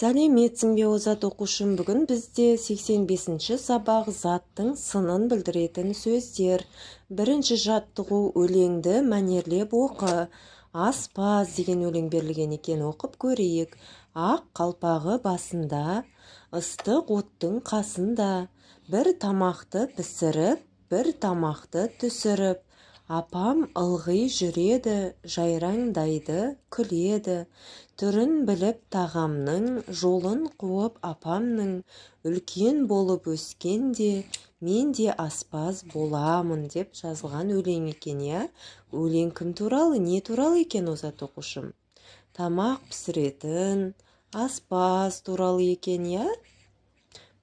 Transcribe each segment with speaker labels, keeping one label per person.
Speaker 1: Сәлеметсің бе, озат оқушым! Бүгін бізде 85-ші сабақ, «Заттың сынын білдіретін сөздер». Бірінші жаттығу: өлеңді мәнерлеп оқы. «Аспаз» деген өлең берілген екен, оқып көрейік. Ақ қалпағы басында, ыстық оттың қасында, бір тамақты пісіріп, бір тамақты түсіріп, апам ылғи жүреді, жайраңдайды, күледі. Түрін біліп тағамның, жолын қуып апамның, үлкен болып өскенде мен де аспаз боламын, деп жазылған өлең екен, иә. Өлең кім туралы, не туралы екен, озат оқушым? Тамақ пісіретін аспаз туралы екен, иә.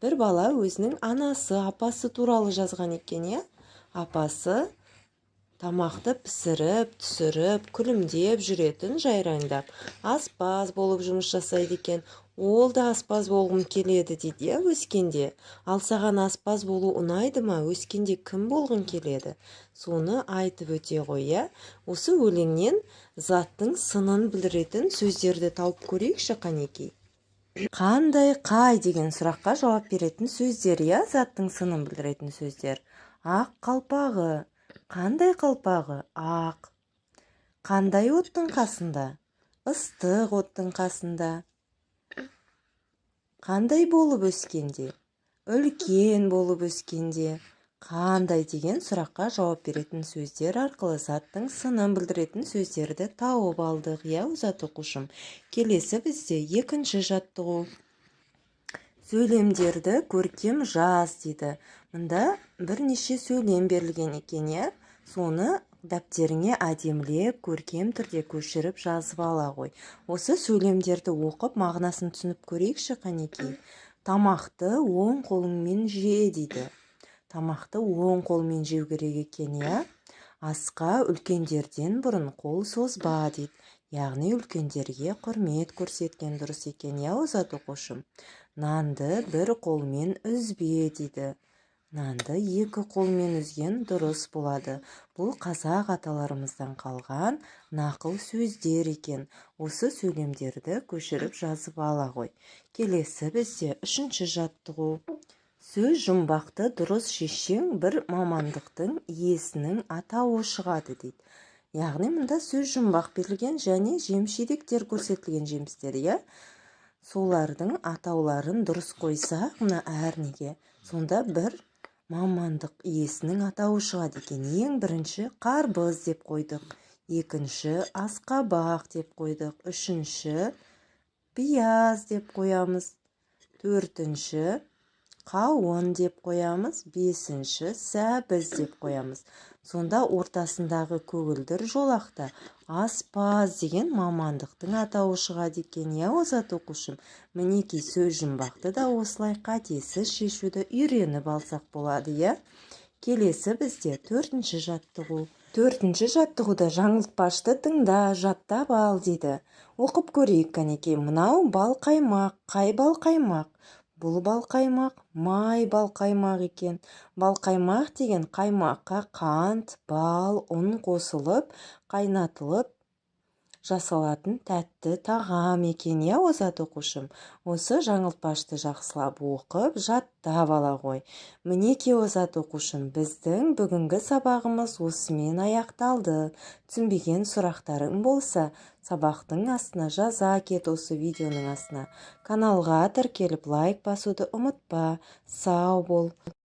Speaker 1: Бір бала өзінің анасы, апасы туралы жазған екен, иә. Апасы тамақты пісіріп, түсіріп, күлімдеп жүретін, жайраңдап, аспаз болып жұмыс жасайды екен. Ол да аспаз болғым келеді дейді, иә, өскенде. Ал саған аспаз болу ұнайды ма? Өскенде кім болғың келеді? Соны айтып өте ғой, иә. Осы өлеңнен заттың сынын білдіретін сөздерді тауып көрейікші, қанекей. Қандай, қай деген сұраққа жауап беретін сөздер, иә, заттың сынын білдіретін сөздер. Ақ қалпағы. Қандай қалпағы? Ақ. Қандай оттың қасында? Ыстық оттың қасында. Қандай болып өскенде? Үлкен болып өскенде. Қандай деген сұраққа жауап беретін сөздер арқылы заттың сынын білдіретін сөздерді тауып алдық, иә, озат оқушым. Келесі бізде екінші жаттығу: сөйлемдерді көркем жаз дейді. Мында бірнеше сөйлем берілген екен, иә. Соны дәптеріңе әдемілеп, көркем түрде көшіріп жазып ала ғой. Осы сөйлемдерді оқып, мағынасын түсініп көрейікші, қанекей. «Тамақты оң қолыңмен же», – дейді. Тамақты оң қолмен жеу керек екен, иә. «Асқа үлкендерден бұрын қол созба», – дейді. Яғни үлкендерге құрмет көрсеткен дұрыс екен, иә, озат оқушым. «Нанды бір қолмен үзбе», – дейді. Нанды екі қолмен үзген дұрыс болады. Бұл қазақ аталарымыздан қалған нақыл сөздер екен. Осы сөйлемдерді көшіріп жазып ала ғой. Келесі бізде үшінші жаттығу: сөз жұмбақты дұрыс шешсең, бір мамандықтың иесінің атауы шығады дейді. Яғни мында сөз жұмбақ берілген және жеміс жидектер көрсетілген, жемістер, иә. Солардың атауларын дұрыс қойсақ мына әрнеге, сонда бір мамандық иесінің атауы шығады екен. Ең бірінші қарбыз деп қойдық, екінші асқабақ деп қойдық, үшінші пияз деп қоямыз, төртінші қауын деп қоямыз, бесінші сәбіз деп қоямыз. Сонда ортасындағы көгілдір жолақта аспаз деген мамандықтың атауы шығады екен, иә, озат оқушым. Мінекей, сөз жұмбақты да осылай қатесіз шешуді үйреніп алсақ болады, иә. Келесі бізде төртінші жаттығу. Төртінші жаттығуда «Жаңылтпашты тыңда, жаттап ал» дейді. Оқып көрейік, кәнекей. Мынау балқаймақ. Қай балқаймақ? Бұл балқаймақ май балқаймақ екен. Балқаймақ деген қаймаққа қант, бал, ұн қосылып, қайнатылып жасалатын тәтті тағам екен, иә, озат оқушым. Осы жаңылтпашты жақсылап оқып, жаттап ала ғой. Мінекей, озат оқушым, біздің бүгінгі сабағымыз осымен аяқталды. Түсінбеген сұрақтарың болса, сабақтың астына жаза кет, осы видеоның астына. Каналға тіркеліп, лайк басуды ұмытпа. Сау бол!